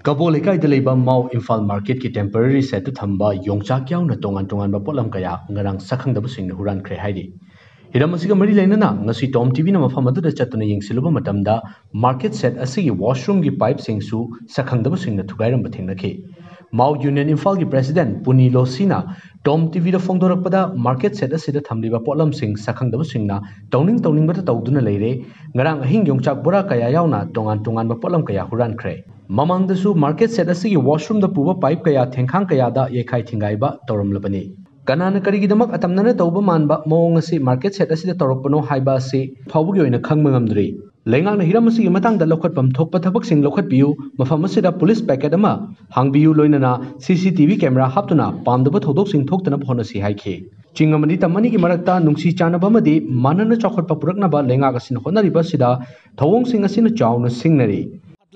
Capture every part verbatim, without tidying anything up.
ꯀꯕꯣ ꯂꯩꯀꯥꯏꯗ ꯂꯩꯕ ꯃꯥꯎ ꯏꯝꯐꯥꯜ ꯃꯥꯔꯀꯦꯠꯀꯤ ꯇꯦꯝꯄꯔꯔꯤ ꯁꯦꯠꯇ ꯊꯝꯕ ꯌꯣꯡꯆꯥꯛ ꯌꯥꯎꯅ ꯇꯣꯉꯥꯟ ꯇꯣꯉꯥꯟꯕ ꯄꯣꯠꯂꯝ ꯀꯌꯥ ꯉꯔꯥꯡ ꯁꯛꯈꯪꯗꯕꯁꯤꯡꯅ ꯍꯨꯔꯥꯟꯈ꯭ꯔꯦ ꯍꯥꯏꯔꯤ꯫ ꯍꯤꯔꯝ ꯑꯁꯤꯒ ꯃꯔꯤ ꯂꯩꯅꯅ ꯉꯁꯤ ꯇꯣꯝ ꯇꯤꯚꯤꯅ ꯃꯐꯝ ꯑꯗꯨꯗ ꯆꯠꯇꯨꯅ ꯌꯦꯡꯁꯤꯜꯂꯨꯕ ꯃꯇꯝꯗ ꯃꯥꯔꯀꯦꯠ ꯁꯦꯠ ꯑꯁꯤꯒꯤ ꯋꯥꯁꯔꯨꯝꯒꯤ ꯄꯥꯏꯞꯁꯤꯡꯁꯨ ꯁꯛꯈꯪꯗꯕꯁꯤꯡꯅ ꯊꯨꯒꯥꯏꯔꯝꯕ ꯊꯦꯡꯅꯈꯤ꯫ ꯃꯥꯎ ꯌꯨꯅꯤꯌꯟ ꯏꯝꯐꯥꯜꯒꯤ ꯄ꯭ꯔꯦꯁꯤꯗꯦꯟꯠ ꯄꯨꯅꯤ ꯂꯣꯁꯤꯅ ꯇꯣꯝ ꯇꯤꯚꯤꯗ ꯐꯣꯡꯗꯣꯔꯛꯄꯗ ꯃꯥꯔꯀꯦꯠ ꯁꯦꯠ ꯑꯁꯤꯗ ꯊꯝꯂꯤꯕ ꯄꯣꯠꯂꯝꯁꯤꯡ ꯁꯛꯈꯪꯗꯕꯁꯤꯡꯅ ꯇꯧꯅꯤꯡ ꯇꯧꯅꯤꯡꯕꯗ ꯇꯧꯗꯨꯅ ꯂꯩꯔꯦ꯫ ꯉꯔꯥꯡ ꯑꯍꯤꯡ ꯌꯣꯡꯆꯥꯛ ꯕꯣꯔꯥ ꯀꯌꯥ ꯌꯥꯎꯅ ꯇꯣꯉꯥꯟ ꯇꯣꯉꯥꯟꯕ ꯄꯣꯠꯂꯝ ꯀꯌꯥ ꯍꯨꯔꯥꯟꯈ꯭ꯔꯦ꯫ ꯃꯃꯥꯡꯗꯁꯨ ꯃꯥꯔꯀꯦꯠ ꯁꯦꯠ ꯑꯁꯤꯒꯤ ꯋꯥꯁꯔꯨꯝꯗ ꯄꯨꯕ ꯄꯥꯏꯞ ꯀꯌꯥ ꯊꯦꯡꯈꯥꯡ ꯀꯌꯥꯗ ꯌꯩꯈꯥꯏ ꯊꯤꯡꯒꯥꯏꯕ ꯇꯧꯔꯝꯂꯕꯅꯤ꯫ ꯀꯅꯥꯅ ꯀꯔꯤꯒꯤꯗꯃꯛ ꯑꯇꯝꯅꯅ ꯇꯧꯕ ꯃꯥꯟꯕ ꯃꯑꯣꯡ ꯑꯁꯤ ꯃꯥꯔꯀꯦꯠ ꯁꯦꯠ ꯑꯁꯤꯗ ꯇꯧꯔꯛꯄꯅꯣ ꯍꯥꯏꯕ ꯑꯁꯤ ꯐꯥꯎꯕꯒꯤ ꯑꯣꯏꯅ ꯈꯪꯕ ꯉꯝꯗ꯭ꯔꯤ꯫ ꯂꯩꯉꯥꯛꯅ ꯍꯤꯔꯝ ꯑꯁꯤꯒꯤ ꯃꯇꯥꯡꯗ ꯂꯧꯈꯠꯐꯝ ꯊꯣꯛꯄ ꯊꯕꯛꯁꯤꯡ ꯂꯧꯈꯠꯄꯤꯌꯨ, ꯃꯐꯝ ꯑꯁꯤꯗ ꯄꯨꯂꯤꯁ ꯄꯦꯀꯦꯠ ꯑꯃ ꯍꯥꯡꯕꯤꯌꯨ, ꯂꯣꯏꯅꯅ ꯁꯤ ꯁꯤ ꯇꯤ ꯚꯤ ꯀꯦꯃꯦꯔꯥ ꯍꯥꯞꯇꯨꯅ ꯄꯥꯝꯗꯕ ꯊꯧꯗꯣꯛꯁꯤꯡ ꯊꯣꯛꯇꯅꯕ ꯍꯣꯠꯅꯁꯤ ꯍꯥꯏꯈꯤ꯫ ꯆꯤꯡ ꯑꯃꯗꯤ ꯇꯝ ꯑꯅꯤꯒꯤ ꯃꯔꯛꯇ ꯅꯨꯡꯁꯤ ꯆꯥꯟꯅꯕ ꯑꯃꯗꯤ ꯃꯥꯟꯅꯅ ꯆꯥꯎꯈꯠꯄ ꯄꯨꯔꯛꯅꯕ ꯂꯩꯉꯥꯛ ꯑꯁꯤꯅ ꯍꯣꯠꯅꯔꯤꯕ ꯑꯁꯤꯗ ꯊꯧꯑꯣꯡꯁꯤꯡ ꯑꯁꯤꯅ ꯆꯥꯎꯅ ꯁꯤꯡꯅꯔꯤ꯫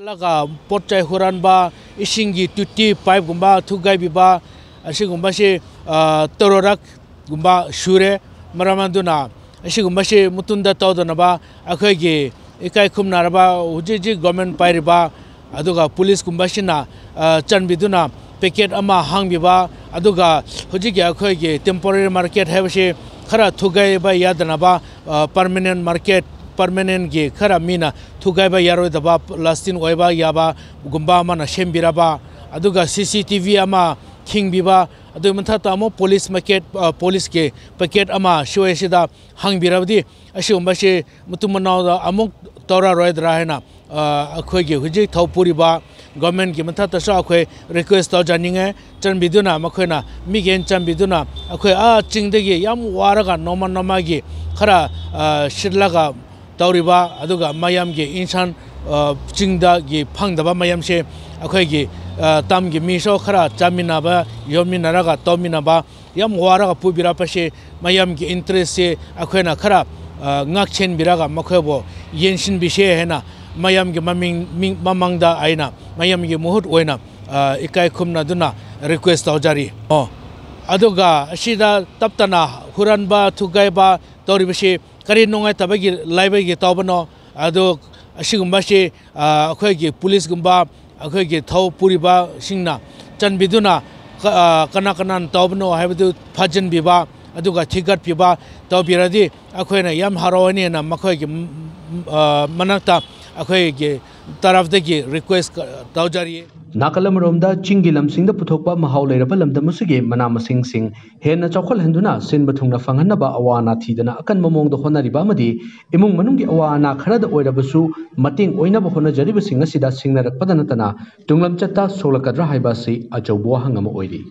ꯂꯒ ꯄꯣꯠ ꯆꯩ ꯍꯨꯔꯥꯟꯕ, ꯏꯁꯤꯡꯒꯤ ꯇꯨꯇꯤ ꯄꯥꯏꯞꯀꯨꯝꯕ ꯊꯨꯒꯥꯏꯕꯤꯕ, ꯑꯁꯤꯒꯨꯝꯕꯁꯤ, ꯑ, ꯇꯔꯨꯛꯔꯛꯒꯨꯝꯕ ꯁꯨꯔꯦ꯫ ꯃꯔꯝ ꯑꯗꯨꯅ ꯑꯁꯤꯒꯨꯝꯕꯁꯤ ꯃꯇꯨꯡꯗ ꯇꯧꯗꯅꯕ ꯑꯩꯈꯣꯏꯒꯤ ꯏꯀꯥꯏ ꯈꯨꯝꯅꯔꯕ ꯍꯧꯖꯤꯛ ꯍꯧꯖꯤꯛ ꯒꯣꯔꯃꯦꯟ ꯄꯥꯏꯔꯤꯕ ꯑꯗꯨꯒ ꯄꯨꯂꯤꯁꯀꯨꯝꯕꯁꯤꯅ, ꯑ, ꯆꯟꯕꯤꯗꯨꯅ ꯄꯦꯀꯦꯠ ꯑꯃ ꯍꯥꯡꯕꯤꯕ, ꯑꯗꯨꯒ ꯍꯧꯖꯤꯛꯀꯤ ꯑꯩꯈꯣꯏꯒꯤ ꯇꯦꯝꯄꯣꯔꯔꯤ ꯃꯥꯔꯀꯦꯠ ꯍꯥꯏꯕꯁꯤ ꯈꯔ ꯊꯨꯒꯥꯏꯕ ꯌꯥꯗꯅꯕ, ꯑ, ꯄꯔꯃꯅꯦꯟ ꯃꯥꯔꯀꯦꯠ, ꯄꯔꯃꯅꯦꯟꯒꯤ ꯈꯔ ꯃꯤꯅ ꯊꯨꯒꯥꯏꯕ ꯌꯥꯔꯣꯏꯗꯕ, ꯂꯥꯁꯇꯤꯡ ꯑꯣꯏꯕ ꯌꯥꯕꯒꯨꯝꯕ ꯑꯃꯅ ꯁꯦꯝꯕꯤꯔꯕ, ꯑꯗꯨꯒ ꯁꯤ ꯁꯤ ꯇꯤ ꯚꯤ ꯑꯃ ꯈꯤꯡꯕꯤꯕ, ꯑꯗꯨꯒꯤ ꯃꯊꯛꯇ ꯑꯃꯨꯛ ꯄꯨꯂꯤꯁ ꯃꯥꯔꯀꯦꯠ, ꯑ, ꯄꯨꯂꯤꯁꯀꯤ ꯄꯦꯀꯦꯠ ꯑꯃ ꯁꯤꯋꯥꯏꯁꯤꯗ ꯍꯥꯡꯕꯤꯔꯕꯗꯤ ꯑꯁꯤꯒꯨꯝꯕꯁꯤ ꯃꯇꯨꯡ ꯃꯅꯥꯎꯗ ꯑꯃꯨꯛ ꯇꯧꯔꯔꯣꯏꯗ꯭ꯔꯥ ꯍꯥꯏꯅ, ꯑ, ꯑꯩꯈꯣꯏꯒꯤ ꯍꯧꯖꯤꯛ ꯊꯧ ꯄꯨꯔꯤꯕ ꯒꯣꯔꯃꯦꯟꯒꯤ ꯃꯊꯛꯇꯁꯨ ꯑꯩꯈꯣꯏ ꯔꯤꯀ꯭ꯋꯦꯁ ꯇꯧꯖꯅꯤꯡꯉꯦ꯫ ꯆꯟꯕꯤꯗꯨꯅ ꯃꯈꯣꯏꯅ ꯃꯤꯠꯌꯦꯡ ꯆꯟꯕꯤꯗꯨꯅ ꯑꯩꯈꯣꯏ ꯑꯥ ꯆꯤꯡꯗꯒꯤ ꯌꯥꯝ ꯋꯥꯔꯒ ꯅꯣꯡꯃ ꯅꯣꯡꯃꯒꯤ ꯈꯔ, ꯑ, ꯁꯤꯠꯂꯒ ꯇꯧꯔꯤꯕ, ꯑꯗꯨꯒ ꯃꯌꯥꯝꯒꯤ ꯏꯟꯁꯥꯟ, ꯑ, ꯆꯤꯡꯗꯒꯤ ꯐꯪꯗꯕ ꯃꯌꯥꯝꯁꯦ ꯑꯩꯈꯣꯏꯒꯤ, ꯑ, ꯇꯝꯒꯤ ꯃꯤꯁꯨ ꯈꯔ ꯆꯥꯃꯤꯟꯅꯕ, ꯌꯣꯟꯃꯤꯟꯅꯔꯒ ꯇꯧꯃꯤꯟꯅꯕ, ꯌꯥꯝ ꯋꯥꯔꯒ ꯄꯨꯕꯤꯔꯛꯄꯁꯦ ꯃꯌꯥꯝꯒꯤ ꯏꯟꯇꯔꯦꯁꯁꯦ ꯑꯩꯈꯣꯏꯅ ꯈꯔ, ꯑ, ꯉꯥꯛꯁꯦꯟꯕꯤꯔꯒ ꯃꯈꯣꯏꯕꯨ ꯌꯦꯡꯁꯤꯟꯕꯤꯁꯦ ꯍꯥꯏꯅ ꯃꯌꯥꯝꯒꯤ ꯃꯃꯤꯡ, ꯃꯤꯡ, ꯃꯃꯥꯡꯗ ꯑꯩꯅ ꯃꯌꯥꯝꯒꯤ ꯃꯍꯨꯠ ꯑꯣꯏꯅ, ꯑ, ꯏꯀꯥꯏ ꯈꯨꯝꯅꯗꯨꯅ ꯔꯤꯀ꯭ꯋꯦꯁ ꯇꯧꯖꯔꯤ꯫ ꯑꯣ, ꯑꯗꯨꯒ ꯑꯁꯤꯗ ꯇꯞꯇꯅ ꯍꯨꯔꯥꯟꯕ, ꯊꯨꯒꯥꯏꯕ ꯇꯧꯔꯤꯕꯁꯤ ꯀꯔꯤ ꯅꯨꯡꯉꯥꯏꯇꯕꯒꯤ ꯂꯩꯕꯒꯤ ꯇꯧꯕꯅꯣ? ꯑꯗꯨ ꯑꯁꯤꯒꯨꯝꯕꯁꯤ, ꯑ, ꯑꯩꯈꯣꯏꯒꯤ ꯄꯨꯂꯤꯁꯀꯨꯝꯕ ꯑꯩꯈꯣꯏꯒꯤ ꯊꯧ ꯄꯨꯔꯤꯕꯁꯤꯡꯅ ꯆꯟꯕꯤꯗꯨꯅ ꯀ-, ꯑ, ꯀꯅꯥ ꯀꯅꯥꯅ ꯇꯧꯕꯅꯣ ꯍꯥꯏꯕꯗꯨ ꯐꯥꯖꯤꯟꯕꯤꯕ, ꯑꯗꯨꯒ ꯊꯤꯒꯠꯄꯤꯕ ꯇꯧꯕꯤꯔꯗꯤ ꯑꯩꯈꯣꯏꯅ ꯌꯥꯝ ꯍꯔꯥꯎꯒꯅꯤ ꯍꯥꯏꯅ ꯃꯈꯣꯏꯒꯤ, ꯎꯝ, ꯎꯝ, ꯑ, ꯃꯅꯥꯛꯇ ꯑꯩꯈꯣꯏꯒꯤ ꯇꯔꯐꯇꯒꯤ request ꯇꯧꯖꯔꯤ꯫ ꯅꯥꯀꯜ ꯑꯃꯔꯣꯝꯗ ꯆꯤꯡꯒꯤ ꯂꯝꯁꯤꯡꯗ ꯄꯨꯊꯣꯛꯄ ꯃꯍꯥꯎ ꯂꯩꯔꯕ ꯂꯝꯗꯝ ꯑꯁꯤꯒꯤ ꯃꯅꯥ ꯃꯁꯤꯡꯁꯤꯡ ꯍꯦꯟꯅ ꯆꯥꯎꯈꯠꯍꯟꯗꯨꯅ ꯁꯤꯟꯕ ꯊꯨꯡꯅ ꯐꯪꯍꯟꯅꯕ ꯑꯋꯥ ꯑꯅꯥ ꯊꯤꯗꯅ ꯑꯀꯟꯕ ꯃꯑꯣꯡꯗ ꯍꯣꯠꯅꯔꯤꯕ ꯑꯃꯗꯤ ꯏꯃꯨꯡ ꯃꯅꯨꯡꯒꯤ ꯑꯋꯥ ꯑꯅꯥ ꯈꯔꯗ ꯑꯣꯏꯔꯕꯁꯨ ꯃꯇꯦꯡ ꯑꯣꯏꯅꯕ ꯍꯣꯠꯅꯖꯔꯤꯕꯁꯤꯡ ꯑꯁꯤꯗ ꯁꯤꯡꯅꯔꯛꯄꯗ ꯅꯠꯇꯅ ꯇꯨꯡꯂꯝꯆꯠꯇ ꯁꯣꯛꯂꯛꯀꯗ꯭ꯔꯥ ꯍꯥꯏꯕ ꯑꯁꯤ ꯑꯆꯧꯕ ꯋꯥꯍꯪ ꯑꯃ ꯑꯣꯏꯔꯤ꯫